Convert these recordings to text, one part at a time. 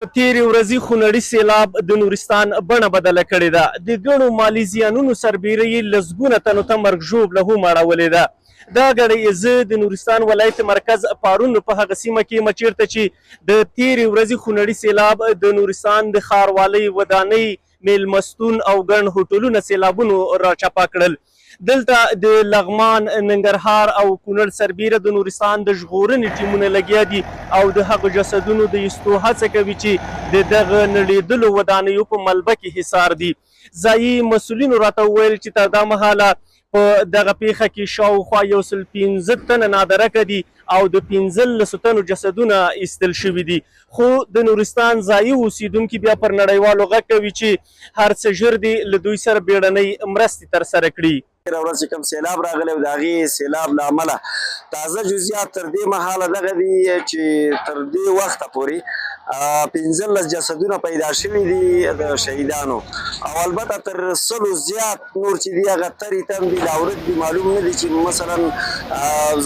تېرې ورځې خونړي سېلاب د نورستان بڼه بدله کړې ده. د ګڼو مالي زیانونو سربېره یې لسګونه تنو ته مرګ ژوبله هم اړولې ده. دا ګړۍ زه د نورستان ولایت مرکز پارون په هغه سیمه کې یم چېرته چې د تېرې ورځې خونړي سېلاب د نورستان د ښاروالۍ ودانۍ، مېلمستون او ګڼ هوټلونه سېلابونو راچپه کړل. دلته د لغمان، ننګرهار او کونړ سربیره د نورستان د ژغورنې ټیمونه لګیا دي او د هغو جسدونو د ایستو هڅه کوي چې د دغه نړېدلو ودانیو په ملبه کې حصار دي. ځايي مسؤلینو راته وویل چې تر دا مهاله په دغه پېښه کې شاوخوا 105 تنه نادرکه دي او د 15 تنو جسدونه ایستل شوي دي. خو د نورستان ځايي اوسېدونکي بیا پر نړیوالو غږ کوي چې هر څه ژر دې له دوی سره بېړنۍ مرستې ترسره کړي. تېره ورځ چې کوم سېلاب راغلی او د هغې سېلاب له امله تازه جزئیات تر دې مهاله دغه دي چې تر دې وخته پورې 15 جسدونه پیدا شوي دي د شهیدانو او البته تر 100 زیات نور چې دي هغه تري تم دي، لا ورک دي، معلوم نه دي چې مثلا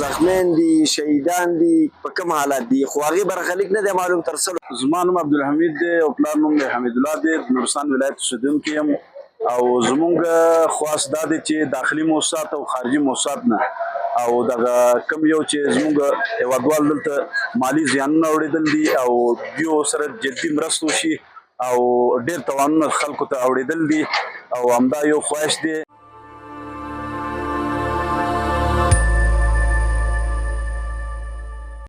زخمیان دي، شهیدان دي، په کوم حالت دي، خو هغې برخلیک نه دی معلوم تر 100. زما نوم عبدالحمید دی او پلار نوم دی حمیدالله دی، د نورستان ولایت اوسېدونکی یم او زمونږ خواست دا دی چې داخلي موسسات او خارجي موسسات نه او دغه کوم یو چې زمونږ هیوادوال دلته مالي زیانونه اوړېدل دي او دیو سره جدي مرسته وشي او ډېر تاوانونه خلکو ته اوړېدل دي او همدا یو خواهش دی.